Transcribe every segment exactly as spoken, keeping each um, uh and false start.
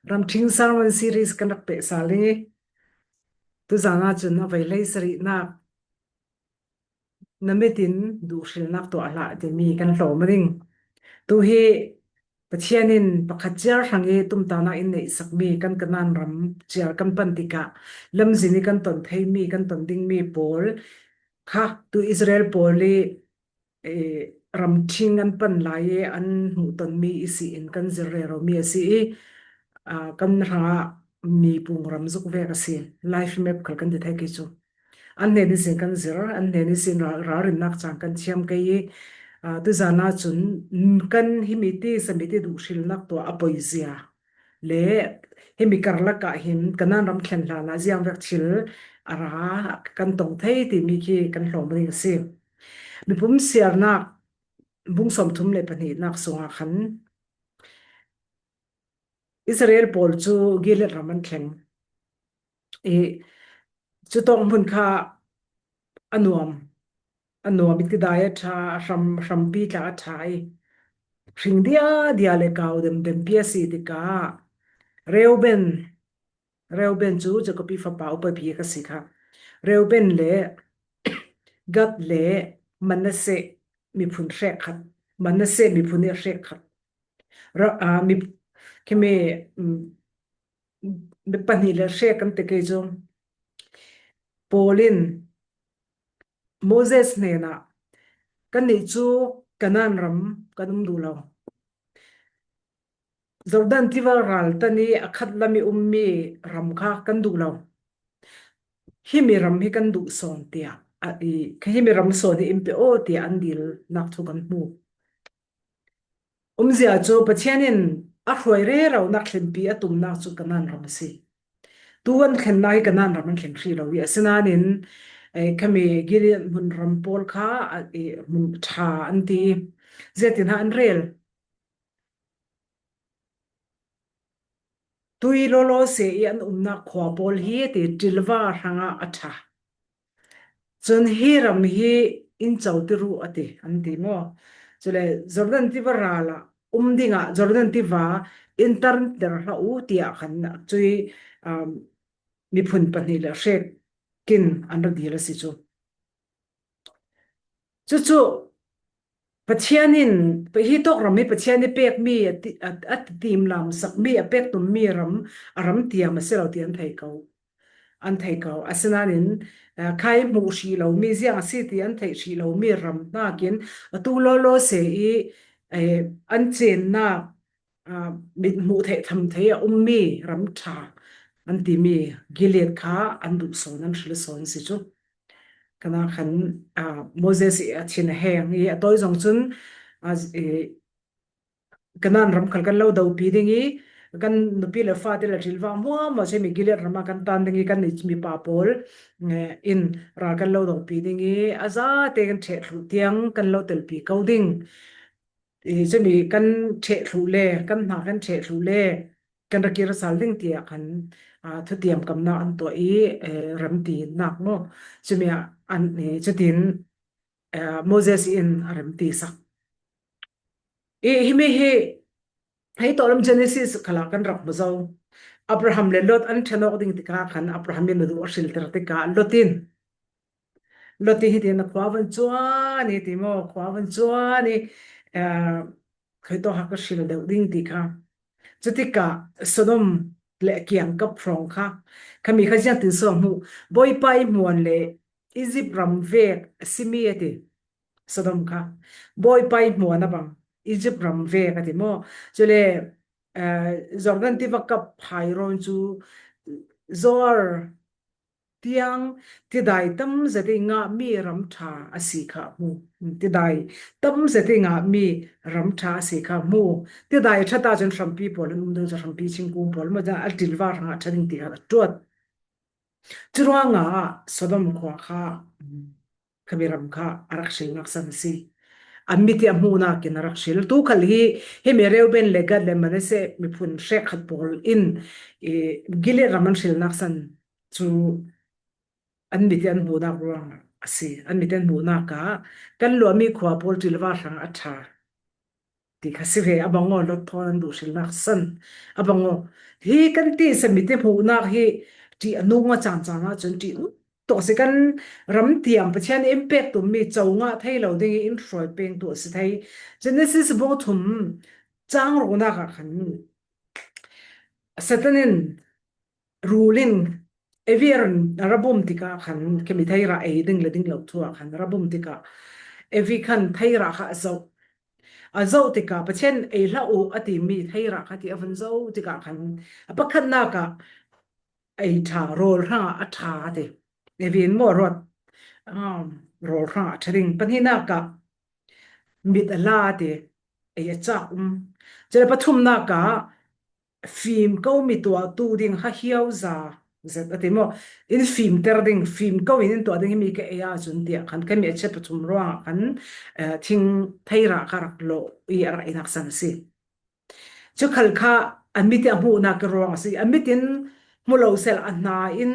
Ramṭhing Sermon Series kan rak pehsal ding i, tuzan ah cun a vei hleisarihnak, na mit in duhhrilnak tuah hlah timi kan hlawm a ding. Tu hi Pathian in pakhat ciar hrang i tumtahnak in neihsakmi kan Kanaan ram ciar kan pan tikah lamzin i kan ton theimi, kan ton dingmi pawl kha tu Israel pawl i, eh, ramṭhing an pan lai i an hmuhtonmi i si in kan zir reromi a si i, ah, kan hrangah mi pung ram zuk vek a si. Life map khal kan ti thei kei cu. An hnen ihsin kan zir, an hnen ihsin ra-, ralrinnak cang kan thiam kei i, ah, tuzan ah cun, mm, kan himi ti, sami ti duhhrilnak tuah a poizia le himi karlak ah hin Kanaan ram thlen hlan ah ziang vek thil a ra kan tong thei timi khi kan hlawm ding a si. Mipum siarnak bung sawmthum le pahnihnak sungah khan Israel pawl cu Gilead ram an thleng i, cutawk hmun kha a nuam, a nuam i, tidai a ṭha, hram, hrampi tla a ṭha i, hring dia dia le kau dem dem pi a si tikah Reuben, Reuben cu Jacob i fapa upa bik a si kha. Reuben le Gad le Manasseh miphun hrekkhat, Manasseh miphun i hrekkhat. Ra-, aa, mi, khimi, mm, mi pahnih le hrek kan ti kei cu. Paul in Moses hnenah, "Kannih cu Kanaan ram kan um duh lo. Jordan tiva ral tan i a khat lam i ummi ram kha kan duh lo. Himi ram hi kan duh sawn," tiah, a, i, "Himi ram sawn hi in pe aw," tiah an dilnak thu kan hmu. Umzia cu Pathian in a hruai reronak thlenpi a tumnak cu Kanaan ram a si. Tu an thlennak hi Kanaan ram an thlen hrih lo i, asinain, eh, khami Gilead hmun ram pawl kha, a, i, hmun ṭha an ti i, ziatin ha an rel. Tui lawlaw se i an umnak khua pawl hi a ti, ṭilva hrangah a ṭha. Cun hi ram hi in co ti ru a ti, an ti maw? Cule Jordan tiva ral ah um dingah Jordan tiva in tarter hlah u tiah khan cui, um, miphun pahnih le hrek kin an ra dil a si cu. Cucu Pathian in, hi tawk ram hi Pathian i pekmi a ti, a, a timlamsakmi, a pek tummi ram, a ram tiam a si lo ti an thei ko. An thei ko. Asinain, eh, kha i hmuh hrih lomi, ziang a si ti an theih hrih lomi ram hnakin atu lawlaw se i, eh, an cennak, ah, mit hmuh theih tham thei a ummi ram ṭha an timi Gilead kha an duh sawn, an hril sawn si cu. Kana khan, ah, Moses i a thin a heng i a tawi zong cun, ah, i, Kanaan ram khal kan lo dopi ding i, kan nupi le fate le ṭilva hmuahhmuah cu mi Gilead ram ah kan tan ding i, kan mipa pawl, eh, in ral kan lo dopi ding i, a zate kan ṭheh thluh tiang kan lo telpi ko ding. I, cumi kan ṭheh thluh le, kan hna kan ṭheh thluh le, kan ra kir sal ding tiah khan, aa, thutiam kamnak an tuah i, eh, remtinak maw? Cumi ah an, eh, cutin, eh, Moses in a remti sak. I, himi hi, hei tawh lam Genesis khalah kan rak hmu zo. Abraham le Lot an ṭhen awk ding tikah khan Abraham in a duh a hrilter tikah Lot in, Lot in hitin a khua van cuan i ti maw, khua van cuan i, eh, khui tawk ha ka hril deuh ding ti kha. Cutikah Sodom le a kiangkap hrawng kha, khami kha ziangtin so hmuh, Bawipa i hmuan le Izipt ram vek a simi a ti. Sodom kha Bawipa i hmuan a bang, Izipt ram vek a ti maw? Cule, eh, Jordan tiva kap hai rawn cu Zoar tiang tidai tam zet i ngahmi ram ṭha a si kha hmu. Tidai tam zet i ngahmi ram ṭha a si kha hmu. Tidai ṭha ta cun hrampi pawl an um deuh cu hrampi thingkung pawl maw, a ṭilva hrangah ṭha ding ti kha a ṭuat. Curuangah Sodom khua kha, um, khami ram kha a rak hrilnak san a si. An mit i a hmuhnak in a rak hril. Tu khal hi, himi Reuben le Gad le Manasseh miphun hrekkhat pawl in, i, Gilead ram an hrilnak san cu an mit i an hmuhnak ruangah a si. An mit i an hmuhnak ah kan luahmi khua pawl ṭilva hrang a ṭha. Ti kha si ve, a bang aw, Lot thawn an duh hrilnak san. A bang aw, hi kan tisa mite hmuhnak hi ṭih a nung a, caan caan ah cun ṭih tawh si. Kan ram tiam Pathian in pek tummi co ngah thei lo ding i in hruai peng tu a si thei. Genesis bung thum cang ruknak ah khan Satan in rul in Evi a ra bum tikah khan, khemi theirah ei ding le ding lo thu ah khan ra bum tikah Evi khan theirah kha a zoh. A zoh tikah Pathian ei hlah uh a timi theirah kha ti a vun zoh tikah khan a pakhatnak ah ei ṭha, rawl hrangah a ṭha a ti. Evi in maw ruat, um, rawl hrangah a ṭha ding. Pahnihnak ah mit a la a ti, ei a cak um. Cule pathumnak ah fim ko mi tuahtu ding, ha hiau za zet a ti maw? In fimter ding, fim ko in in tuah ding himi ka ei a cun tiah khan khami a chet pathum ruangah khan, eh, thing theirah kha rak lawh i a rak i naksan a si. Cu khal kha a mit i a hmuhnak i ruang a si. A mit in hmu lo sel a hna in,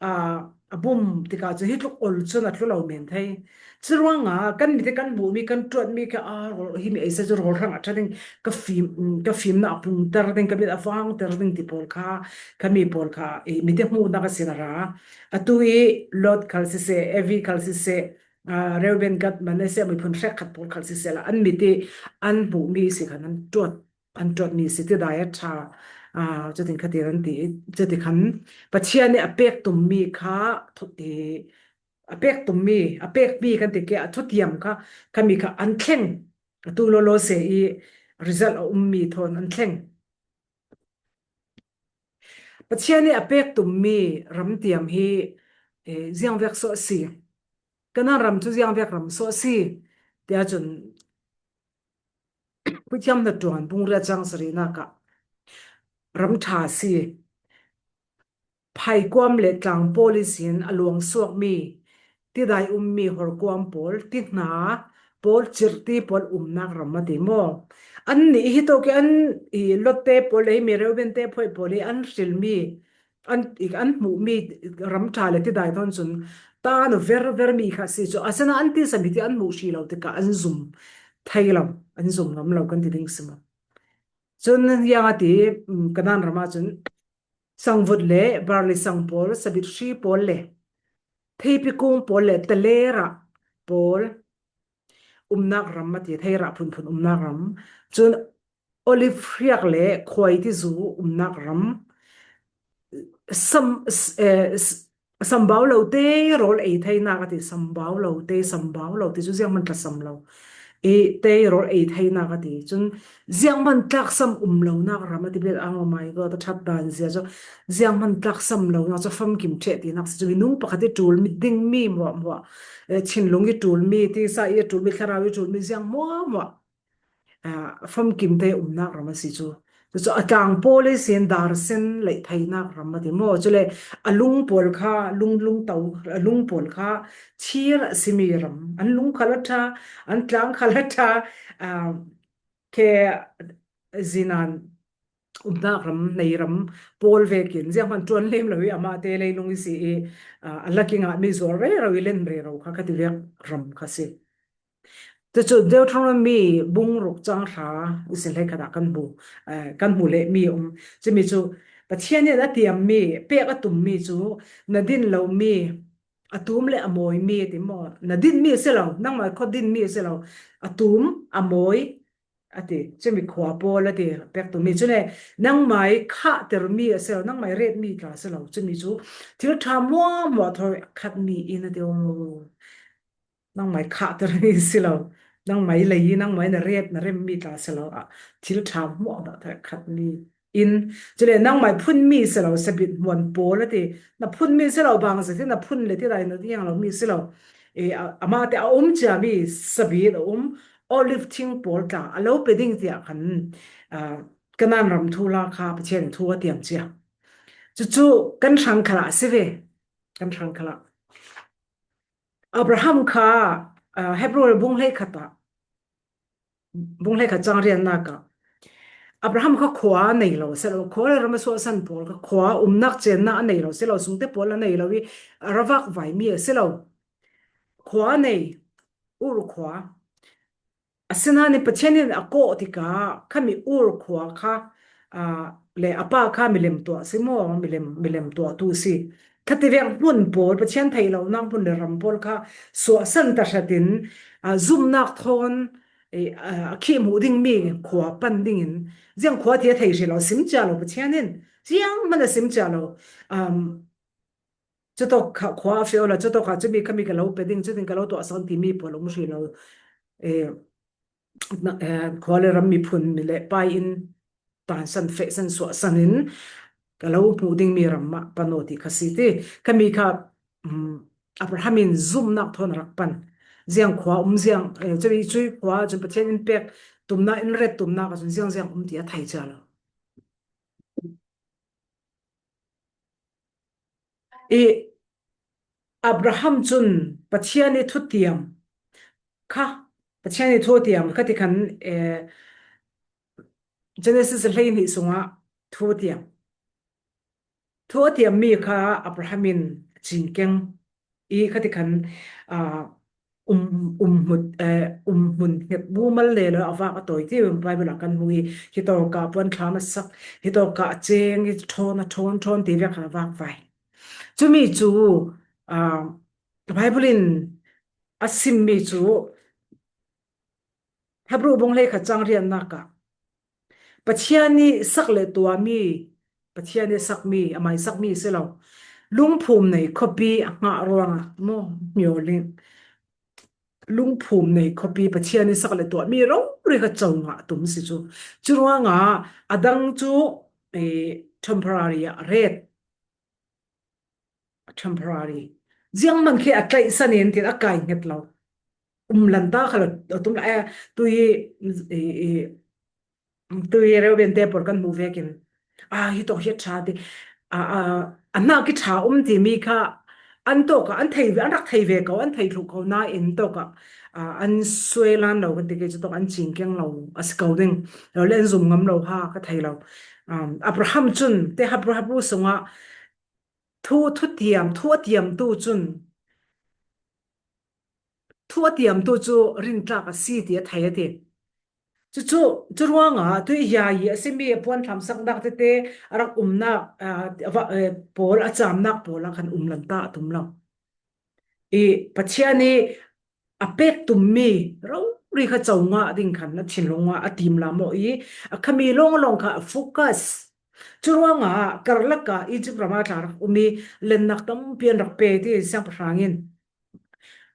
aa, a bum tikah cun hi tluk ol cun a tlu lo men thei. Curuangah kan mit i kan hmuhmi, kan ṭuanmi kha, aa, rawl, himi ei si cu rawl hrang a ṭha ding, ka fim, ka fimnak a pungter ding, ka mit a vangter ding ti pawl kha, khami pawl kha, eh, mit i hmuhnak a sin a ra. Atu i Lot khal siseh, Evi khal siseh, aa, Reuben, Gad, Manasseh miphun hrekkhat pawl khal siseh la, an mit i an hmuhmi si khan an ṭuat, an ṭuatmi si, tidai a ṭha, aa, cutin khatin an ti, cuti khan Pathian nih a pek tummi kha thu-, i, a pek tummi, a pekmi kan ti ke, a thutiam kha, khami kha an thleng, atu lawlaw se i result a ummi thawn an thleng. Pathian nih a pek tummi ram tiam hi, eh, ziangvek sawh a si. Kanaan ram cu ziangvek ram sawh a si. Tiah cun Puithiam Hnaṭuan bung riat cang sarihnak ah ram ṭha a si. Phaikuam le tlang pawl ihsin a luang suakmi, tidai ummi horkuam pawl, tihna pawl, cirhti pawl umnak ram a ti maw? Annih hi tawk i an i Lotte pawl le himi Reubente phoih pawl i an hrilmi, an, i, an hmuhmi ram ṭha le tidai thawn cun taan ver vermi kha si cu, asinain an tisa mit i an hmuh hri lo tikah an zum thei lo, an zum ngam lo kan ti ding si maw? Cun hiang a ti, um, Kanaan ram ah cun sangvut le barley sang pawl, sabit hri pawl le theipi kung pawl le talera pawl umnak ram a ti, theirah phunphun umnak ram. Cun olive hriak le khuai tizu umnak ram. Sam, s-, eh, s-, sambau lo te rawl ei theinak a ti, sambau lo te, sambau lo te cu zianghman tla sam lo. I te rawl ei theinak a ti. Cun zianghman tlaksam um lonak ram a ti bel, oh my God, a ṭhat dan zia cu zianghman tlaksam lonak cu famkim ṭheh tinak si cu minung pakhat i ṭul mi ding mi hmuahhmuah, eh, thinlung i ṭul mi, tisa i ṭul mi, thlarau i ṭul mi, ziang hmuahhmuah, ah, famkim te umnak ram a si cu. Cucu a tlang pawl ihsin dar sen leih theinak ram a ti maw? Cule a lung pawl kha, lung, lungto, a lung pawl kha thir a simi ram. An lung khal a ṭha, an tlang khal a ṭha, ah, khe zinan umnak ram, nei ram pawl vekin zianghman ṭuan lem lo i amah te leilung i si i, ah, a lak i ngahmi zuar rero i len rero kha ka ti vek ram kha si. Cucu Deuteronomy bung ruk cang hra i sin hleikhat ah kan hmu, eh, kan hmu lehmi a um. Cumi cu Pathian in a tiammi, pek a tummi cu na din lomi, a tum le a mawimi a ti maw? Na dinmi a si lo, nangmah khuadinmi a si lo, a tum, a mawi, a ti. Cumi khua pawl a ti, pek tummi. Cule nangmah khahtermi a si lo, nangmah retmi tla a si lo. Cumi cu thil ṭha hmuahhmuah thawi a khatmi in a ti. Nangmah khahtermi si lo, nangmah lei, nangmah na ret, na remmi tla si lo ah, thil ṭha hmuahhmuah thawi khatmi in, cule nangmah phunmi si lo, sabit hmuan pawl a ti, na phunmi si lo, bang zet hi na phun le tidai na tiang lomi si lo. E, a, amah te a um ciami sabit a um, olive thing pawl tla a lo pe ding tiah khan, ah, Kanaan ram thu la kha Pathian thu a tiam cia. Cucu kan hrang khalah a si ve, kan hrang khalah. Abraham kha, ah, Hebrew bung hleikhat ah, bung hleikhat cang riatnak ah, Abraham kha khua a nei lo a si lo, khua le ram a suahsan pawl kha khua umnak cennak a nei lo a si lo, sungte pawl a nei lo i a ravak vaimi a si lo. Khua a nei, Ur khua. Asinain Pathian in a kawh tikah khami Ur khua kha, aa, le a pa kha milem tuah si maw, milem, milem tuahtu si. Khati vek hmun pawl, Pathian theih lonak hmun le ram pawl kha suahsan tahratin, aa, zumnak thawn, eh, aa, a khih hmuh ding mi khua pan dingin, ziang khua ti a thei hrih lo, sim cia lo Pathian in. Ziang hman a sim cia lo. Um, Cutawk kha khua a feh awla, cutawk kha cumi khami ka lo pe ding, cutin ka lo tuahsak timi pawl a um hrih lo. Eh, na, eh, khua le ram miphun mi le pai in tansan fehsan suahsan in ka lo hmuh ding mi ram mah pan aw ti kha si ti. Khami kha, um, Abraham in zumnak thawn a rak pan. Ziang khua um ziang, eh, cumi cui khua cun Pathian in pek tumna, in ret tumnak ah cun ziang ziang um ti a thei cia lo. I Abraham cun Pathian i thutiam kha, Pathian i thutiam kha ti khan, eh, Genesis hleihnih sungah thutiam. Thu a tiammi kha Abraham in a cingkeng i khati khan, aa, um, um hmut, eh, um hmun hnget mumal le lo a vak a tawi ti Bible ah kan hmu i, hitawkah puan thlam a sak, hitawkah a ceng i ṭhawn, a ṭhawn, ṭhawn ti vek khan a vak vai. Cumi cu, aa, Bible in a simmi cu Hebru bung hleikhat cang riatnak ah Pathian i sak le tuahmi, Pathian i sakmi, a mai sakmi si lo. Lungphum nei khuapi a hngah ruangah maw, mioling. Lungphum nei khuapi Pathian i sak le tuahmi rori kha co ngah tum si cu. Curuangah a dang cu, eh, temporary ah ret. Temporary. Ziang man khi a tlaihsan in tin a kai hnget lo. Um lanta kha lo, a tum la, eh, tui, i, i, tui Reuben te pawl kan hmuh vekin, a, hi tawk hi a ṭha ti, a, a, a hnak i ṭha um timi kha an tawk ah an thei ve, an rak thei ve ko, an thei thluh ko nain tawk ah, a, an suai lan lo kan ti ke cu tawk an cingkeng lo a si ko ding. Lo le an zum ngam lo ha ka thei lo. Um, Abraham cun te Hebru, Hebru sungah thu, thu tiam, thu a tiamtu cun, thu a tiamtu cu rintlak a si ti a thei a ti. Cucu, cu ruangah tu i ya i a simi a puan thlamsaknak tete a rak umnak, aa, a va-, eh, pawl, a camnak pawl ah khan um lanta a tum lo. I Pathian i a pek tummi rori kha co ngah ding khan a thinlung ah a tim lam aw i, a khami lawnglawng kha a focus. Curuangah karlak ah Egypt ram ah tla rak um i lennak tampi an rak pe ti siangpahrang in,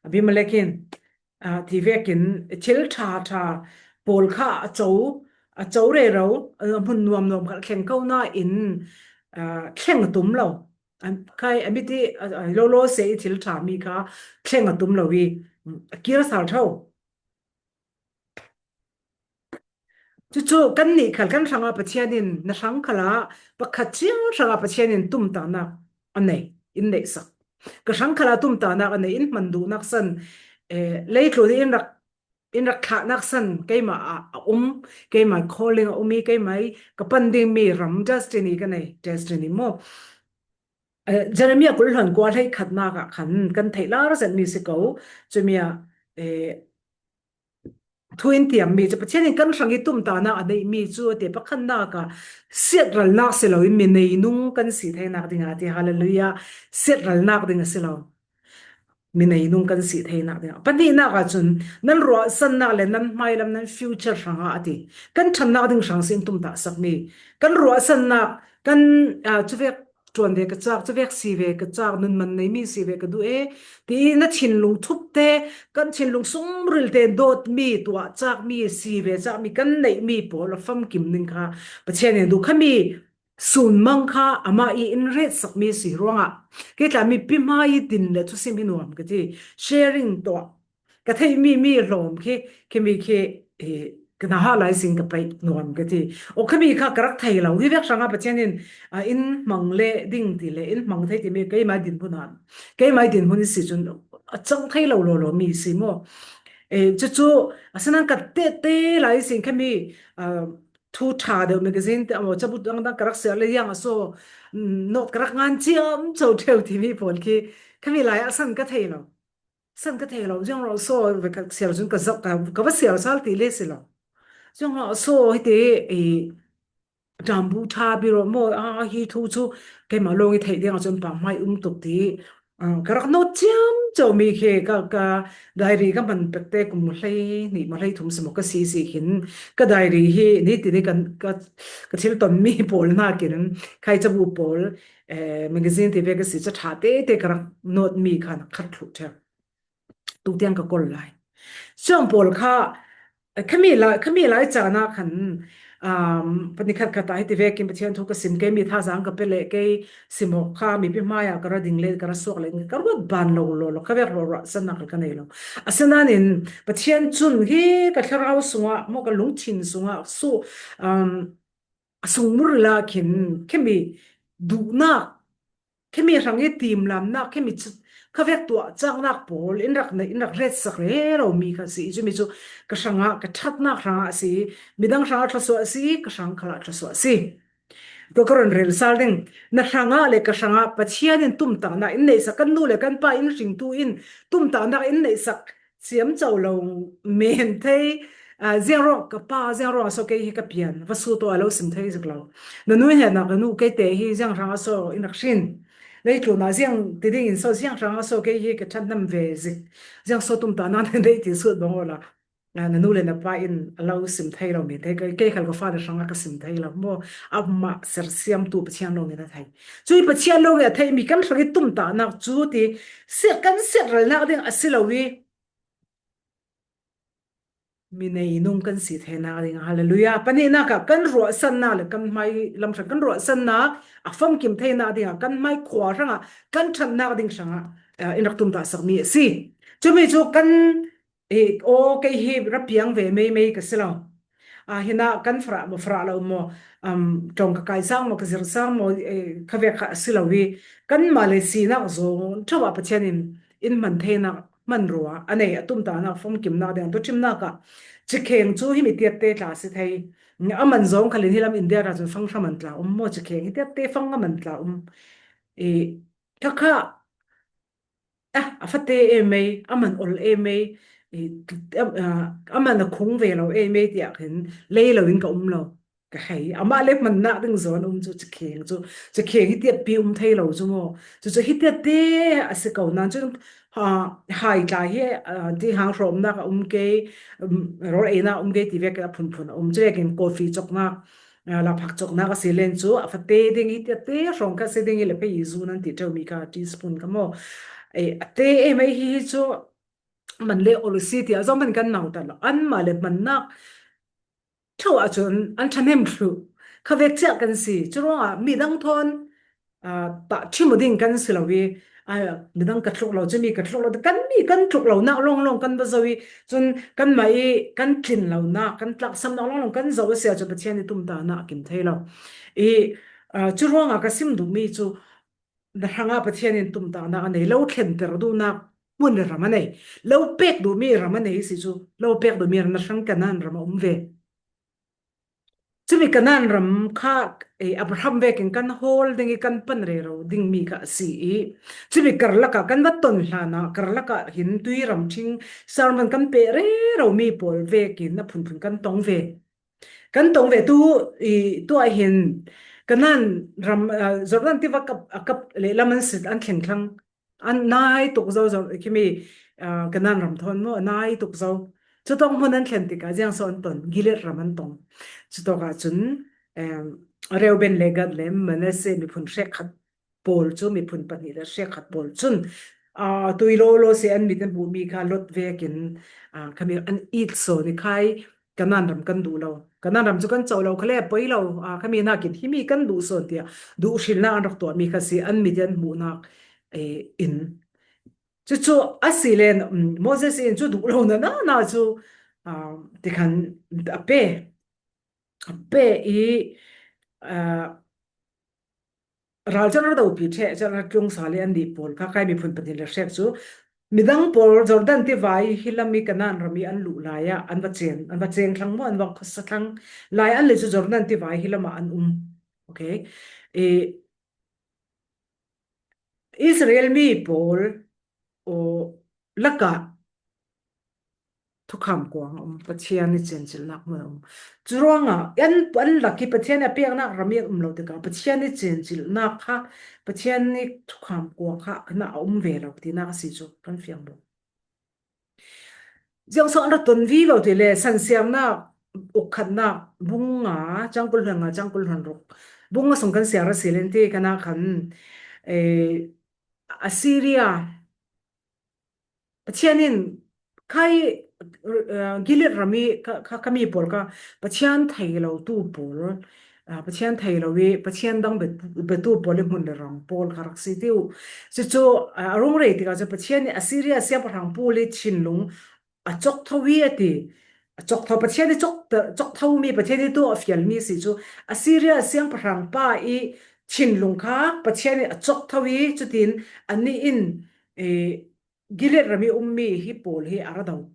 Abimelek in, aa, ti vekin thil ṭha ṭha pawl kha a co, a co rero, a hmun nuam nuam kha a thleng ko nain, aa, thleng a tum lo. An, khai, a mit i, a, a, lolo se i thil ṭha mi kha thleng a tum lo i, a kir sal ṭho. Cucu kannih khal kan hrangah Pathian in na hrang khalah pakhat ciang hrangah Pathian in tumtahnak a nei, in neihsak. Ka hrang khalah tumtahnak a nei, in hman duhnak san, eh, leitlun in rak in rak thlahnak san keimah ah a um, keimah calling a um i, keimah i ka pan dingmi ram destiny ka nei, destiny maw? Eh, Jeremiah kul hlan kua hleikhatnak ah khan kan theih lar zetmi si ko. Cumi ah, eh, thu in tiammi cu Pathian in kan hrang i tumtahnak a neihmi cu a ti, pakhatnak ah siatralnak si lo i mi neinung kan si theinak ding a ti, hallelujah, siatralnak ding a si lo. Mi neinung kan si theinak ding. Pahnihnak ah cun nan ruahsannak le nan hmailam, nan future hrangah a ti. Kan ṭhatnak ding hrang si in tumtahsakmi. Kan ruahsannak, kan, aa, cuvek ṭuan ve ka cak, cuvek si ve ka cak, nun man neimi si ve ka duh e, ti i na thinlung thupte, kan thinlung sungril te dawtmi, tuah cakmi, si ve cakmi, kan neihmi pawl a famkim ding kha Pathian in duh khami sunmang kha amah i in retsakmi si ruangah, kei tla mipi hmai i din le thusim hi nuam ka ti. Sharing tuah ka theihmi mi hlawm khi, khimi khi, eh, ka na ha lai sin ka peih nuam ka ti. Aw, khami kha ka rak thei lo. Hi vek hrangah Pathian in, ah, in hmang le ding ti le, in hmang thei timi keimah dinhmun ah, keimah dinhmun i si cun a cang thei lo lawlaw mi si maw? Eh, cucu, a sinan ka tehte lai sin khami, ah, thu ṭha deuh magazine te amaw, cabu dangdang ka rak siar le yang a so, mm, note ka rak ngan ciamco ṭheu timi pawl khi khami lai ah san ka thei lo. San ka thei lo, ziang rawh saw, ve ka sial cun ka zak, ka, ka va sial sal ti le si lo. Ziang rawh saw, hiti, i, ṭambu ṭha biro maw, a, hi thu cu keimah lawng i theih dingah cun pahmai um tuk ti, a, ka rak nawt ciamco mi khi ka, ka diary ka hman pekte kum hlei hnih maw hlei thum si maw ka si si khin, ka diary hi ni ti ni kan, ka, ka thil tonmi pawl hnakin khai cabu pawl, eh, magazine ti ve ka si cu ṭha tete ka rak nawtmi khan khat thluh ṭheu. Tuk tiang ka kol lai. Cuang pawl kha, khami lai, khami lai caan ah khan, um, pahnih khat khat ah hiti vekin Pathian thu ka sim, keimi thazaang ka pe le kei simawk kha mipi hmai ah ka ra ding le ka ra suak le ka ruat ban lo lo lo, ka vek ruah ruah sannak ka nei lo. Asinain Pathian cun hi ka thlarau sungah maw ka lungthin sungah su, um, a sungmur la khin khimi duhnak, khimi hrang i timlamnak, khimi cu, kha vek tuah caknak pawl in rak, in rak retsak rero mi kha si. Cumi cu ka hrangah, ka ṭhatnak hrangah a si, midang hrangah thluasuah a si, ka hrang khalah thluasuah a si. Tua ka run rel sal ding, na hrangah le ka hrangah Pathian in tumtahnak in neihsak, kan nu le kan pa in hringtu in tumtahnak in neihsak ciamco lo men thei, aa, ziang ruang ka pa, ziang ruang a so kei hi ka pian, va su tawh a lo sim thei zik lo. Na nu he nak, na nu kei te hi ziang hrang a so in rak hrin. Leitlun ah ziang ti ding in so, ziang hrang a so kei hi ka ṭhat nam ve zik. Ziang so tumtahnak na nei ti sut bang awla. Aa, na nu le na pa in a lo sim thei lo men thei, kei, kei khal ka fa le hrang a ka sim thei lo. Maw, amah sersiam tu Pathian lo men a thei. Cui Pathian lo men a thei mi kan hrang i tumtahnak cu ti, siat kan siat ralnak ding a si lo i, mi nei nung kan si theinak ding, hallelujah. Pahnihnak ah kan ruahsannak le kan hmai lam hrang kan ruahsannak a famkim theinak ding ah kan hmai khua hrang ah kan ṭhatnak ding hrang ah, eh, in rak tumtahsak mi a si. Cumi cu kan, eh, aw, kei hi ra piang ve meimei ka si lo. Ah, hinah kan farah maw, farah lo maw, um, ṭong ka kai sang maw, ka zir sang maw, eh, kha vek kha a si lo i, kanmah le sinak zawn ṭheuh ah Pathian in in hman theinak hmanrua a nei, a tumtahnak, famkimnak ding, a tuṭhimnak ah cikheng cu himi tiatte tla a si thei. A man zawng khalin hi lam India ra cun fang hra man tla um maw, cikheng hi tiatte fang a man tla um. I, khakha, ah, a fate em ei, a man ol em ei, i, a, a, a man a khung ve lo em ei tiah khin lei lo in ka um lo. Ka hei, amah le hmannak ding zawn a um cu, cikheng cu, cikheng hi tiatpi um thei lo cu maw? Cucu hi tiatte a si ko nan cun, ha, hai tla hi, ah, ti hang hrawmnak a um kei, um, rawl einak a um kei ti vek a phunphun a um. Cuvekin coffee cawknak, ah, laphak cawknak a si len cu, a fate ding hi tiatte hrawng kha si ding hi le phei zu nan ti ṭheu mi kha teaspoon kha maw? Ei, a te em ei hi, hi cu man le ol si ti a zong man kan nautat lo. Anmah le hmannak ṭheuh ah cun an ṭhahnem thluh kha vek ciah kan si. Curuangah midang thawn, aa, tahṭhim uh ding kan si lo i, aa, midang ka tluk lo, cumi ka tluk lo, kan mi kan tluk lonak lawnglawng kan va zoh i, cun kanmah i kan tlin lonak, kan tlaksamnak lawnglawng kan zoh a si ahcun Pathian i tumtahnak a kim thei lo. I, aa, curuangah ka sim duhmi cu, na hrangah Pathian in tumtahnak a nei, lo thlenter duhnak hmun le ram a nei, lo pek duhmi ram a nei si cu, lo pek duhmi ram na hrang Kanaan ram a um ve. Cumi Kanaan ram kha, eh, Abraham vekin kan hawl ding i kan pan rero dingmi kha a si i, cumi karlak ah kan va ton hlan ah, karlak ah hin tui ram ṭhing sermon kan peh rero mi pawl vekin a phunphun kan tong ve. Kan tong ve tu i, tuah hin Kanaan ram, ah, Jordan tiva kap, a kap lehlam an sit an thleng thlang. An nai tuk zo, zo, khimi, ah, Kanaan ram thawn maw, a nai tuk zo. Cutawk hmun an thlen tikah ziang so an ton, Gilead ram an tong. Cutawk ah cun, em, Reuben le Gad le Manasseh miphun hrekkhat pawl cu, miphun pahnih le hrekkhat pawl cun, aa, tui lawlaw si an mit an hmuhmi kha Lot vekin, aa, khami an it sawn i khai, Kanaan ram kan duh lo. Kanaan ram cu kan co lo, khale poi lo, aa, khami nakin himi kan duh sawn tiah duh hrilnak an rak tuahmi kha si, an mit i an hmuhnak, eh, in. Cucu a si len, um, Moses in cu duh lo na, na, na cu, aa, tikhan a pe, a pe i, aa, ral cun a ra dopi ṭheh, cun a ra tlung sal i an dih pawl kha khai miphun pahnih le hrek cu midang pawl Jordan tiva i hi lam i Kanaan ram i an luh lai ah an va ceng, an va ceng thlang maw, an va khuasa thlang lai an le cu Jordan tiva i hi lam ah an um. Okay. I Israel mi pawl, aw, lakah thukham kuang a um, Pathian i chenchilhnak hmun a um. Curuangah an, an lak hi Pathian i a piaknak ram i an um lo tikah Pathian i chenchilhnak kha, Pathian i thukham kuang kha na a um ve lo tinak a si cu kan fiang lo. Ziang so an ra ton vivo ti le, Sansiamnak ukhatnak bung nga, cangkul hluan nga, cangkul hluan ruk. Bung nga sung kan siar a si len ti kan a khan, eh, Assyria, Pathian in khai, eh, Gilead ram i ka, ka, ka mi pawl ka Pathian thei lo tu pawl, ah, Pathian thei lo i Pathian dang be, be tu pawl i hmun le rang pawl kha rak si tiu. Cucu, ah, a rung rei tikah cu Pathian i Assyria siangpahrang pawl i thinlung a cawk tho i a ti. A cawk tho, Pathian i cawk, cawk tho mi, Pathian i tu a fial mi si cu Assyria siangpahrang pa i thinlung kha Pathian i a cawk tho i cutin anih in, eh, Gilead ram i ummi hi pawl hi a ra do.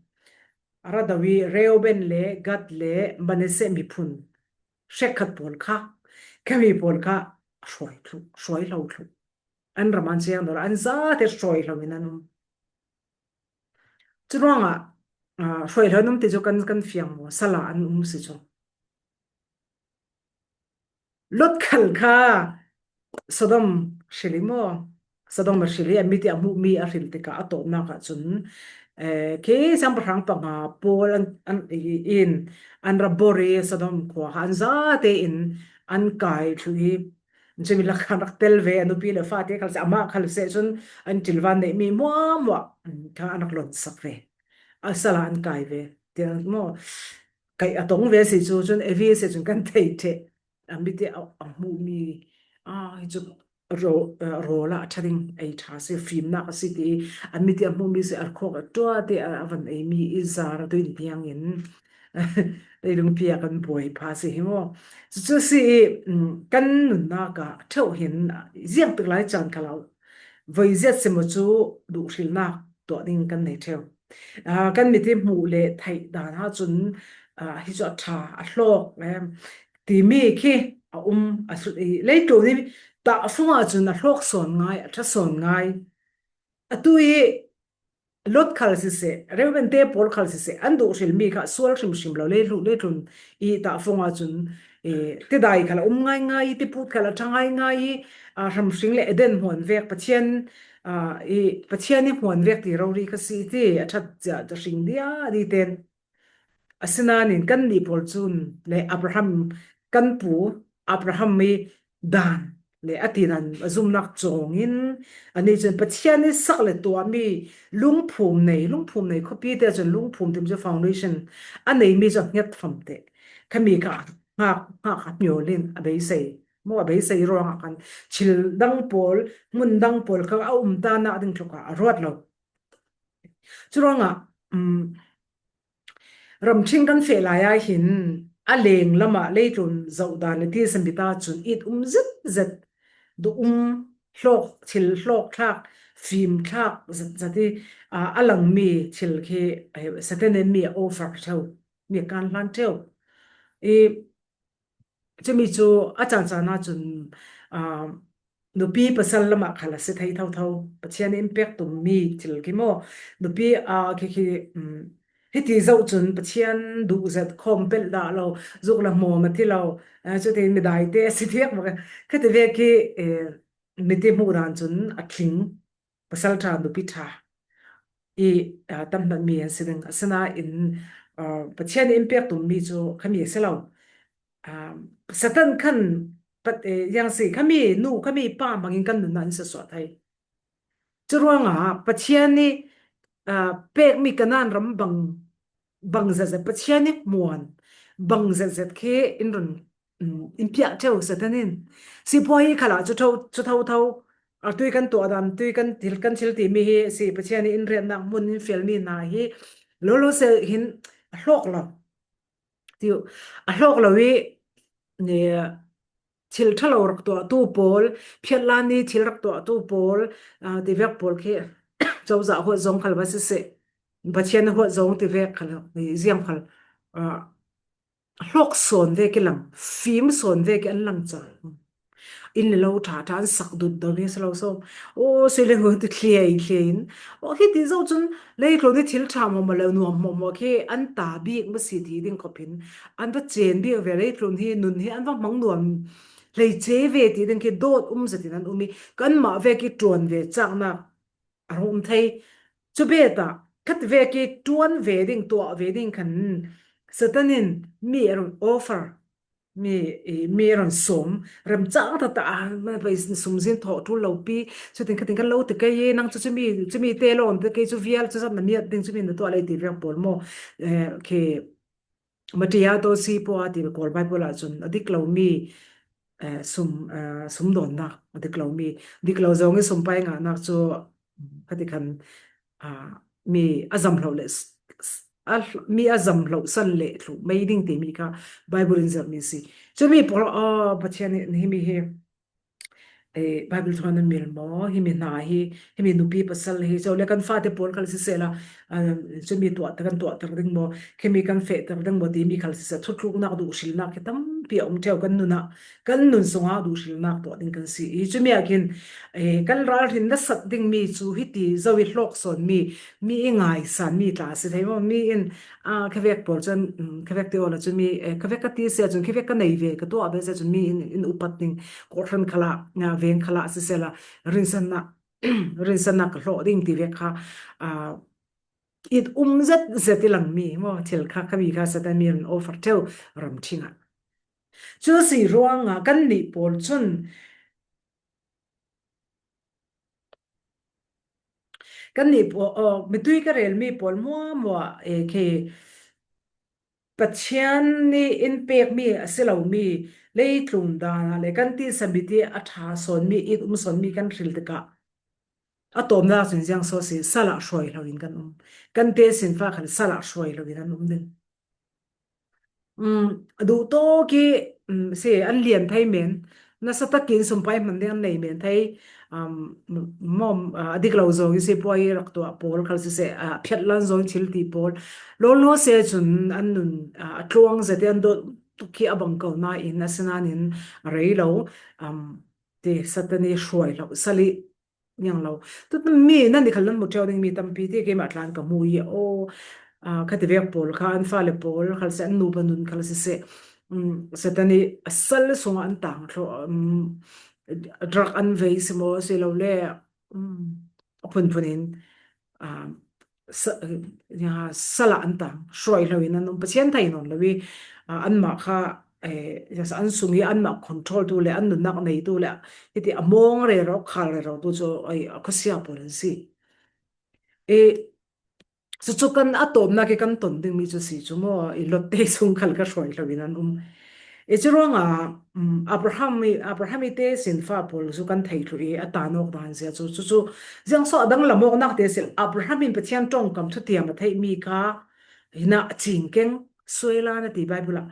A ra do i Reuben le Gad le Manasseh miphun hrekkhat pawl kha, ka mi pawl kha a hruai thluh, hruai hlo thluh. An ram an ciang dor, an zate hruai hlo in an um. Curuangah, ah, hruai hlo an um ti cu kan, kan fiang maw, sala an um si cu. Lot khal kha Sodom hril i maw? Sodom a hril i a mit i a hmuhmi a hril tikah a tawpnak ah cun, eh, khi siangpahrang panga pawl an, an, i, in an ra bor i Sodom khua kha an zate in an kai thluh i, cumi lak khan rak tel ve, a nupi le fate khal seh, amah khal seh cun an ṭilvan neihmi hmuahhmuah kha an rak lonsak ve. A sala an kai ve. Tiang maw? Kaih a tong ve si cu cun, Evi si cun kan thei ṭheh. A mit i a, a hmuhmi, ah, hi cu rawl, ah, rawl ah a ṭha ding ei ṭha si, fimnak a si ti i a mit i a hmuhmi si, arkhawk a ṭuat i a, a van eimi i zar a tuin tiang in leilungpi ah kan buai pha si hi maw? Cucu si i, um, kan nunnak ah ṭheuh hin ziangtik lai caan khal ah voi ziat si maw cu duhhrilnak tuah ding kan nei ṭheu. Aa, kan mit i hmuh le theih dan ah cun, aa, hi cu a ṭha, a hlawk, em, timi khi a um, a, i, leitlun i tahfung ah cun a hlawk sawn ngai, a ṭha sawn ngai. Atu i Lot khal siseh, Reuben te pawl khal siseh, an duh hrilmi kha sual hrimhrim lo, leitlun, leitlun i tahfung ah cun, i, tidai khal a um ngaingai i, tiput khal a ṭha ngaingai i, aa, hramhring le Eden hmuan vek Pathian, aa, i, Pathian i hmuan vek ti rori kha si ti a ṭhat cia hring dia di ten. Asinain kannih pawl cun le Abraham, kan pu Abraham i dan le a tidan a zumnak cawngin anih cun Pathian i sak le tuahmi lungphum nei, lungphum nei khuapi te cun lungphum tim cu foundation a neimi cu a hnget fam te. Khami kha hngak, hngak a hmiawl in a beisei. Maw a beisei ruangah khan thil dang pawl, hmun dang pawl kha a um ta nak ding tluk ah a ruat lo. Curuangah, um, ramṭhing kan feh lai ah hin a leng lamah leitlun zoh dan le tisa mit ah cun it um zetzet, duh um hlawk, thil hlawk thlak, fim thlak zetzet i, aa, a langmi thil khi, eh, Satan in mi a offer ṭheu, mi a kan hlan ṭheu. I, cumi cu a caan caan ah cun, aa, nupi pasal lamah khal a si thei thotho. Pathian in pek tummi thil khi maw? Nupi, aa, khi, khi, um, hiti zoh cun Pathian duh zet, khawm pelh dah lo, zuk le hmawm a ti lo, aa, cutin midai te a si thiak bak. Khati vek khi, eh, mit i hmuh dan cun a tling. Pasal ṭha, nupi ṭha i, aa, tam hmanh mi an si ding. Asinain, aa, Pathian in pek tummi cu khami a si lo. Aa, Satan khan pat, eh, yang si, khami nu, khami pa hmangin kan nunnak in suasuah thei. Curuangah Pathian i, aa, pekmi Kanaan ram bang, bang zetzet, Pathian i hmuan bang zetzet khi in run, um, in piah ṭheu Satan in. Sipuai khal ah cu tho, cu tho tho, a tui kan tuah dan, tui kan thil, kan thil timi hi si Pathian i in riannak hmun in fialmi hna hi lolo seh hin a hlawk lo. Tiu, a hlawk lo i, ne, thil ṭha lo rak tuahtu pawl, phiatlan i thil rak tuahtu pawl, aa, tivek pawl khi cozah huat zong khal va siseh, Pathian huat zong tivek khal, ziang khal, aa, hlawk sawn vek i lang, fim sawn vek i an lang cal. inn le lo ṭha ṭha an sak dut dot hi si lo sawm. Aw, si le hu ti thliai thliai in. Aw, hiti zo chun leitlun hi thil ṭha mawmaw lo nuam mawmaw khi an ta bik maw si ti ding khop hin. An va chen bik ve leitlun hi nun hi an va hmang nuam hleice ve ti ding khi dawt um zetin an um hi. Kanmah vek hi ṭuan ve chakna a hung um thei. Chu beta khat vek hi ṭuan ve ding tuah ve ding khan Satan in mi a run offer mi, i, mi a run sawm remchang ta ta a, ma bai sum zin thawh ṭul lo pi, chutin khatin kan lo ti kei e, nang chu chumi, chumi te lo ti kei chu vial chu zat na miat ding chumi na tuah lei ti vek pawl maw, eh, khi Matia to si pawh a ti Kawl Bible ah chun a dik lo mi, eh, sum, eh, sum dawnnak a dik lo mi, dik lo zawng i sum pai ngahnak chu khati khan, ah, mi a zam hloh le s-, s-, a hl-, mi a zam hloh san leh thluh mai ding ti mi kha Bible in zirh mi si. Chumi pawl, ah, Pathian in himi hi, eh, Bible thawn an mil maw, himi hna hi, himi nupi pasal hi, zo le kan fate pawl khal siseh la, ah, chumi tuah te kan tuah ter ding maw, khimi kan feh ter ding maw, ti mi khal siseh, thutluknak duhhrilnak hi tampi a um ṭheu kan nunah, kan nun sungah duhhrilnak tuah ding kan si. Hi chumi ah khin, eh, kan ralhrin nasat ding mi chu hiti zo i hlawk sawn mi, mi i ngaisan mi tla si thei maw, mi in, ah, khavek pawl chuan, um, khavek te awla chu mi, eh, khavek ka ti sia chun, khavek ka nei ve, ka tuah ve sia chun mi in, in upat ding, kawhhran khalah, ah, veng khalah sisela, rinsanna, rinsanna ka hlawh ding ti vek kha, ah, it um zet zet i lang mi maw, thil kha, kha mi kha Satan mi an offer ṭheu ram ṭhingah. Chu si ruangah kan nih pawl chun, kan nih pawl, aw, mitui ka rel mi pawl muamua, eh, khi Pathian ni in pek mi a si lo mi, leitlun dana le kan tisa mi ti a ṭha sawn mi, it um sawn mi kan hril tikah a tawpna chun ziang saw si, salah hruai hlo in kan um. Kan te sin fa khan salah hruai hlo in an um ding. Um, a duh tawk i, um, si, an lian thei men, nasa takin sumpai hman ding an nei men thei, um, mawm, ah, a dik lo zawng i si pawh i rak tuah pawl khal siseh, ah, phiat lan zawng thil ti pawl. Lawnglawng se chun an nun, ah, a tluang zet i an dawt tuk khi a bang ko na in a sinan in a rei lo, um, ti Satan i hruai lo sal i niang lo. Tut mi nan ni khal nan mu ṭheu ding mi tampi ti keimah tlan ka mu i aw, ah, khati vek pawl kha an fale pawl khal se an nupa nun khal siseh, um, Satan i a sal sungah an tang thlo, um, drug an vei si maw si lo le, um, a phunphun in, ah, sa-, eh, ya, salah an tang, hruai hlo in an um, Pathian thei nawn lo i, ah, anmah kha, eh, ya, sa-, an sung i anmah control tu le, an nunnak nei tu le, hiti a mawng rero, khal rero tu chu, ai, a khuasia pawl an si. E, chu chu kan a tawpna khi kan ton ding mi chu si chu maw, i Lot te sung khal kha hruai hlo in an um. E, chu ruangah, um, Abraham i, Abraham i te sin fa pawl chu kan thei thlu i a ta nawk dan zia chu, chu chu, ziang saw a dang lam awknak te sil, Abraham in Pathian ṭawngkam thutiam a theih mi kha, hina a ching keng, suailan a ti Bible ah.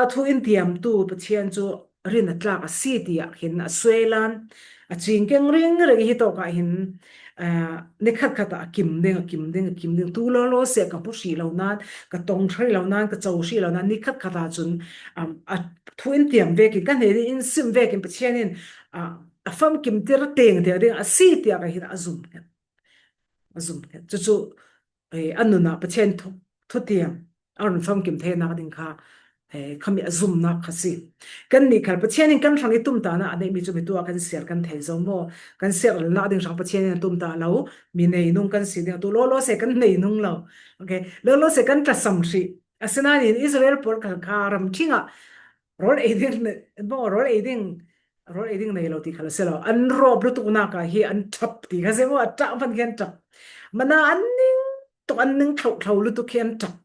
A thu in tiamtu Pathian chu rin a tlak a si tiah khin a suailan, a ching keng ringring i hi tawkah hin, ah, ni khat khat ah a kim ding, a kim ding, a kim ding. Tu lawlaw se ka hmu hrih lo nan, ka tong hrih lo nan, ka cho hrih lo nan, ni khat khat ah chun, um, a thu in tiam vekin, ka hnenin in sim vekin Pathian in, ah, a famkim tir teng tiah ding a si tiah ka hin a zum khen. A zum khen. Chu chu, eh, a nunah Pathian thu, thutiam a run famkim theinak ding kha, eh, khami a zumnak kha si. Kan nih khal Pathian in kan hrang i tumtahna a neih mi chu mi tuah kan siar kan thei zo maw? Kan siar lalnak ding hrang Pathian in a tumtah lo, mi nei nung kan si ding a tu lawlaw se kan nei nung lo. Okay, lawlaw se kan tlasam hrih. Asinain Israel pawl khal kha ram ṭhingah rawl ei ding, maw, rawl ei ding, rawl ei ding nei lo ti khal a si lo. An rawp lutuknak ah hi an ṭap ti kha si maw, a ṭah hman khi an ṭap. Mana an ning tuk, an ning thloh thlo lutuk khi an ṭap.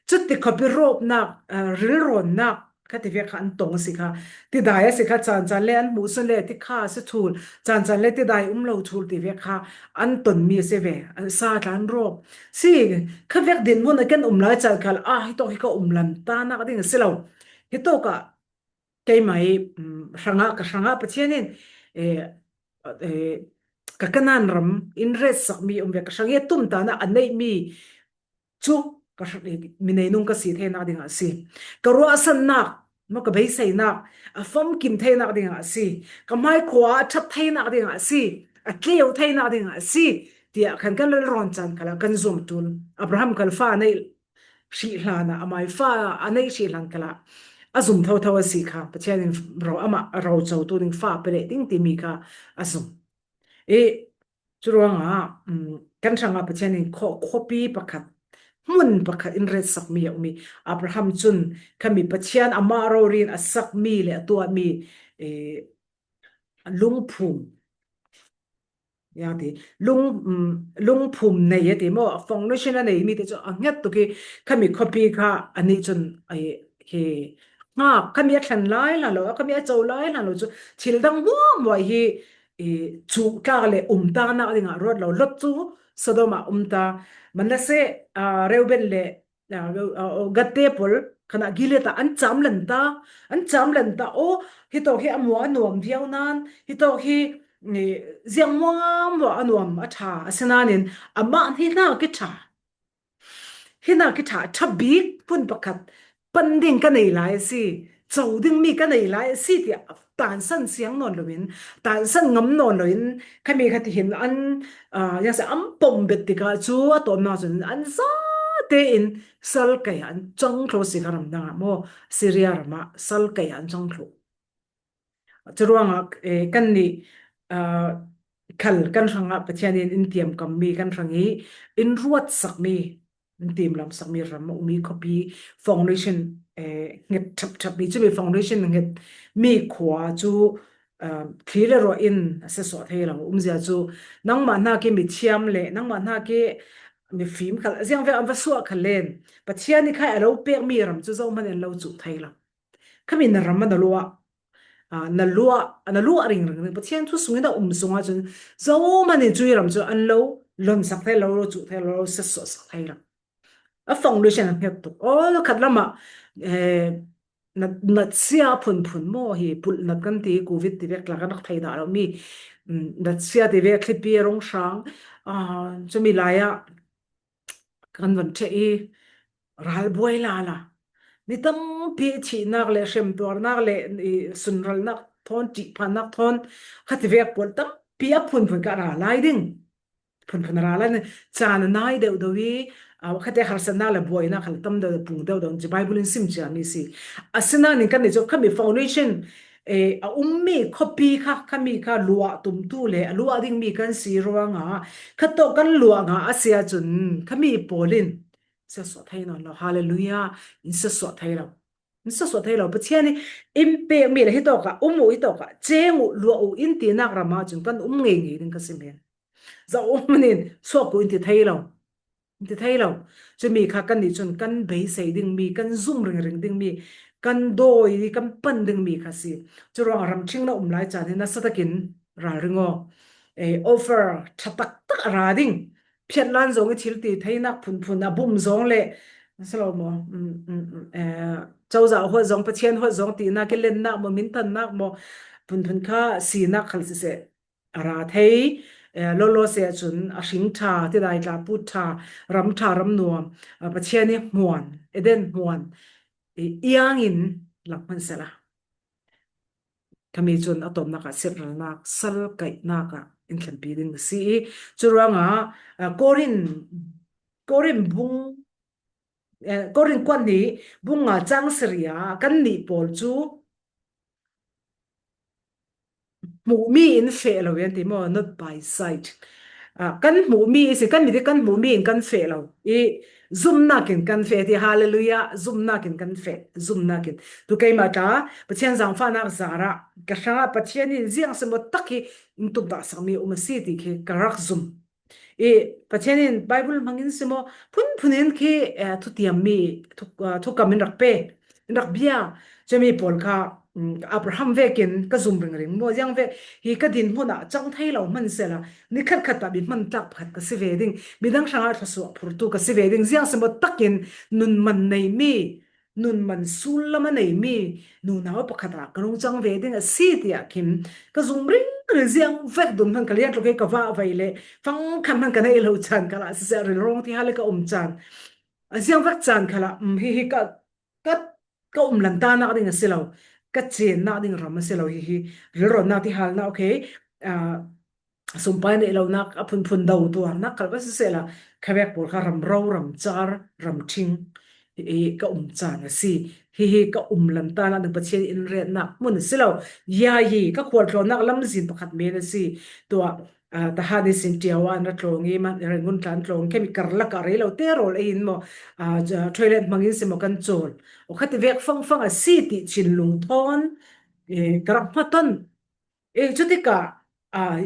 Chuti khop i rawpnak, ah, rilrawnnak kha ti vek kha an tong a si kha. Tidai a si kha, chan chan le an hmuhsun le ti kha a si thul, chan chan le tidai um lo thul ti vek kha an ton mi a si ve. An sa tla an rawp. Si, kha vek dinhmun a kan um lai chan khal, ah, hi tawk hi ka um lan ta nak ding a si lo. Hi tawkah keimah i, um, hrangah, ka hrangah Pathian in, eh, eh, ka Kanan ram in retsak mi um ve, ka hrang i a tumtahna a neih mi chu ka hr-, eh, mi nei nung ka si theinak dingah a si. Ka ruahsannak, maw, ka beiseinak a famkim theinak dingah a si, ka hmaikhua a ṭhat theinak dingah a si, a tleu theinak dingah a si, tiah khan kan lalrawn caan khalah kan zuam ṭul. Abraham khal fa a neih hrih hlanah, amai fa a neih hrih hlan khalah a zum thotho a si kha, Pathian in ro, amah a rocotu ding fa pe leh ding timi kha a zum. I, curuangah, um, kan hrangah Pathian in khaw-, khuapi pakhat, hmun pakhat in retsak mi a um i, Abraham cun khami Pathian amah rori in a sakmi le a tuahmi, eh, lungphum, ya ti, lung, um, lungphum nei a ti maw, foundation a nei mi te cu a hnget tuk i, khami khuapi kha anih cun a, hi, hngak, khami a thlen lai hlan lo, khami a co lai hlan lo cu thil dang hmuahhmuah hi, i, cuhtlak le umtanak dingah ruat lo. Lot cu Sodom ah um ta. Manasseh, aa, Reuben le, aa, Reu-, aa, Gad te pawl khanah Gilead ah an camlan ta, an camlan ta. Aw, hitawk hi a mua a nuam viau nan, hitawk hi, i, ziang hmuahhmuah a nuam a ṭha a si nain amah hi hna ki ṭha. Hi hna ki ṭha, ṭha bik hmun pakhat pan ding ka nei lai a si, co dingmi ka nei lai a si tiah tansan siang nawn loin, tansan ngam nawn loin, khami kha tihin an, aa, yang se an pom bet tikah cu a tawpnak cun an zate in sal kaih ah an cang thlo si kha, ram dang ah maw, Syria ram ah sal kaih ah an cang thlo. Curuangah, eh, kannih, ah, khal kan hrangah Pathian in in tiamkammi kan hrang i, in ruatsakmi, in timlamsakmi ram a um i, khuapi foundation, eh, hnget ṭhapṭhap mi, cumi foundation hnget mi khua cu, ah, thli le ruah in a siasuah thei lo. Umzia cu nangmah hna khi mithiam le nangmah hna khi mifim khal ziangvek an va suah khal len, Pathian i khai a lo pekmi ram cu zohman in lo cuh thei lo. Khami na ram a na luah, aa, na luah, na luah ringring ding. Pathian thu sungin a um sungah cun zohman in cui ram cu an lo lonsak thei lo, lo cuh thei lo, lo siasuahsak thei lo. A foundation a hnget tuk. Aw, khat lamah, eh, nat, natsia phunphun maw hi, pulh nat kan ti, covid ti vek tla kan rak thei dah lo mi, mm, natsia ti vek thlipi a rung hrang, aa, cumi lai ah kan von ṭheh i, ralbuai lala, mi tampi thihnak le hremtuarnak le, i, sunralnak thawn, ṭihphannak thawn, kha ti vek pawl tampi a phunphun kha a ra lai ding. Phunphun a ra lai ding. Caan a nai deuh deuh i, a, khate harsatnak le buainak kha tam deuh deuh, pung deuh deuh, ci Bible in sim ciami si. Asinain kannih cu khami foundation, eh, a ummi khuapi kha, khami kha luah tumtu le a luah dingmi kan si ruangah, kha tawh kan luah ngah a si ahcun, khami pawl in siasuah thei nawn lo. Hallelujah. In siasuah thei lo. In siasuah thei lo. Pathian i in pekmi le hitawkah um uh, hitawkah ceng uh, luah uh in tinak ram ahcun kan um ngei ngei ding ka si men. Zohman in suak uh in ti thei lo. In ti thei lo. Cumi kha kannih cun kan beisei dingmi, kan zum ringring dingmi, kan dawi, kan pan dingmi kha si. Curuangah ramṭhing na um lai caan hi nasa takin ralring aw. Eh, offer ṭha taktak a ra ding. Phiatlan zong i thil ti theinak phunphun a bum zong le, nasa lo maw? Mm, mm, mm, eh, cozah huat zong, Pathian huat zong tinak i lennak maw, mintannak maw, phunphun kha sinak khal siseh, a ra thei, eh, lawlaw si ahcun a hring ṭha, tidai tla put ṭha, ram ṭha, ram nuam, ah, Pathian i hmuan, Eden hmuan, i, iang in lang hman sehla. Khami cun a tawpnak ah siatralnak, sal kaihnak ah in thlenpi ding a si i, curuangah, ah, Korin, Korin bung, eh, Korin kuat hnih bung nga cang sarih ah kannih pawl cu hmuhmi in feh lo, an ti maw? Not by sight. Ah, kan hmuhmi i si, kan mit i kan hmuhmi in kan feh lo. I zumnak in kan feh ti, hallelujah, zumnak in kan feh, zumnak in. Tu keimah tla, Pathian zaangfahnak zarah, ka hrangah Pathian in ziang si maw tak hi in tumtahsakmi um a si ti khi ka rak zum. I Pathian in Bible hmangin si maw, phunphun in khi, eh, thutiammi, thu, eh, thukam in rak pe, in rak bia. Cumi pawl kha, mm, Abraham vekin ka zum ringring maw, ziang vek hi ka dinhmun ah cang thei lo hman sehla, ni khatkhat ah mi hman tlak pakhat ka si ve ding, midang hrangah thluasuah phurtu ka si ve ding, ziang si maw takin nun man neimi, nun man sullam a neimi nunau pakhat ah ka rung cang ve ding a si, tiah khin ka zum ringring, ziang vek dun hman ka lian tluk i ka vah vai le fangkhat hman ka neih lo caan khalah siseh, rilrawng ti hal i ka um caan, a ziang vek caan khalah, um, hi hi ka, ka ka um lantanak ding a si lo, ka chennak ding ram a si lo hi hi. Rilrawnnak ti halnak, okay, ah, sumpai neih lonak a phunphun do tuarnak khal va sisehla, khavek pawl kha ramro, ramcar, ramṭhing hi ka um caan a si. Hihi ka um lantanak ding Pathian in retnak hmun a si lo. Yayi ka khualtlawnnak lamzin pakhat men a si. Tua, ah, Tahan ihsin Tiawa an ra tlawng i, man Rangoon tla an tlawng, khemi karlak ah rei lo te rawl ei in maw, ah, ja, toilet hmangin si maw kan cawl. Okhati vek fangfang a si ti thinlung thawn, eh, ka rak hma ton. Eh, cutikah, ah,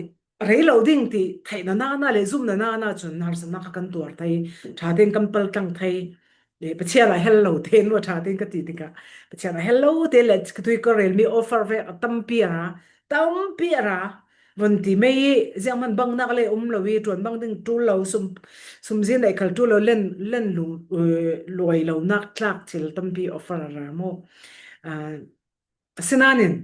rei lo ding ti theihna nana le zumna nana cun harsatnak kha kan tuar thei, ṭha tein kan paltlang thei. Eh, Pathian ah hel lo tein maw ṭha tein ka ti tikah, Pathian ah hel lo te le ka tui ka relmi offer vek a tampi a ra, tampi a ra. Von ti mei i zianghman bangnak le um lo i ṭuan bang ding ṭul lo, sum, sumzin neih khal ṭul lo, len, len lu, eh, luai lonak tlak thil tampi offer a ra maw? Ah, Asinain,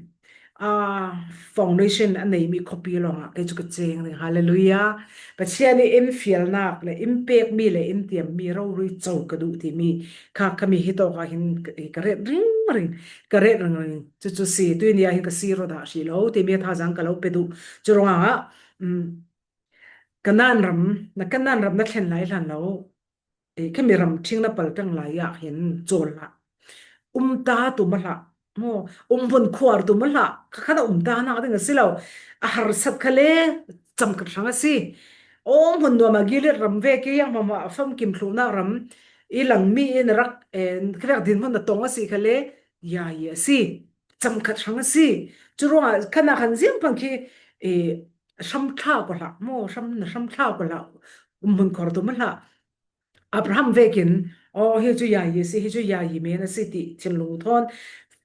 ah, foundation a neimi khuapi lawngah kei cu ka ceng ding. Hallelujah. Pathian i in fialnak le in pekmi le in tiammi rori co ka duh timi kha khami hi tawk ah hin ka, ka ret ringring, ka ret ringring. Cucu si, tuini ah hin ka si rawdah hrih lo timi a thazaang ka lo pe duh. Cu ruangah, um, Kanaan ram, na Kanaan ram na thlen lai hlan lo. Eh, khami ram ṭhing na paltang lai ah hin cawl hlah. Um ta tum a hlah. Maw, um hmun khuar tum a hlah. Kha khan a um ta nak ding a si lo. A harsat kha le camkhat hrang a si. Aw, hmun nuam ah Gilead ram vek i, zianghmahmah a famkim thluhnak ram i langmi in a rak, eh, khavek dinhmun a tong a si kha le, yayi a si. Camkhat hrang a si. Cu ruangah khan a khan ziang pang khi, eh, hram thla ko hlah. Maw, hram, hram thla ko hlah. Um hmun khuar tum a hlah. Abraham vekin, aw, hi cu yayi a si, hi cu yayi men a si ti thinlung thawn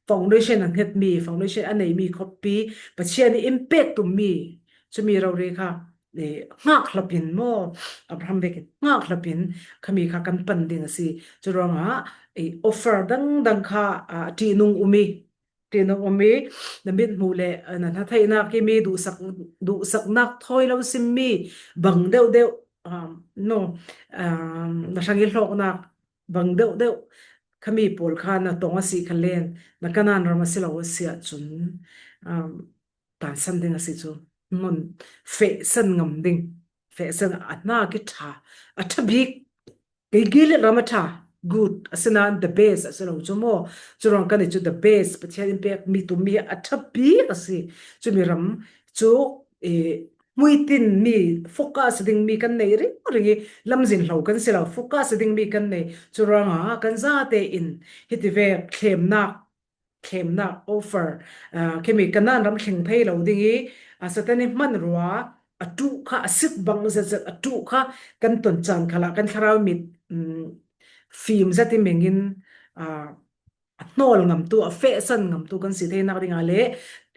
foundation a hngetmi, foundation a neimi khuapi, Pathian i in pek tummi, cumi rori kha, eh, hngak hlapin maw, Abraham vekin hngak hlapin khami kha kan pan ding a si. Cu ruangah, eh, offer dangdang kha, ah, ṭihnung um i, ṭihnung um i, na mithmuh le, ah, na hnatheihnak i mi duhsak, duhsaknak thawi lo simmi bang deuhdeuh, um, no, um, na hrang i hlawknak bang deuhdeuh khami pawl kha na tong a si kha len, na Kanaan ram a si lo a si ahcun, um, tansan ding a si cu. Nun fehsan ngam ding, fehsan a hna ki ṭha, a ṭha bik. Kei Gilead ram a ṭha, good, asinain the best a si lo cu maw? Cu ruang kan i cu the best, Pathian in pek mi tummi a ṭha bik a si. Cumi ram cu, eh, hmuitin mi, focus ding mi kan nei ringring i, lamzin hlo kan si lo, focus ding mi kan nei. Cu ruangah kan zate in hiti vek thlemnak, thlemnak offer, ah, khimi Kanaan ram thleng thei lo ding i, ah, Satan i hman rua a ṭuh kha, a sik bang zetzet a ṭuh kha kan ton caan khalah kan thlarau mit, um, fim zat i mengin, ah, a hnawl ngamtu, a fehsan ngamtu kan si theinak dingah le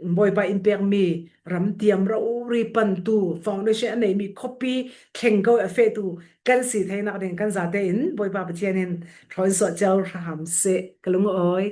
Bawipa in pekmi ram tiam rori pantu, foundation a neimi khuapi thleng ko a fehtu kan si theinak ding kan zate in Bawipa Pathian in thlawn suah cio hram seh, ka lung a awi.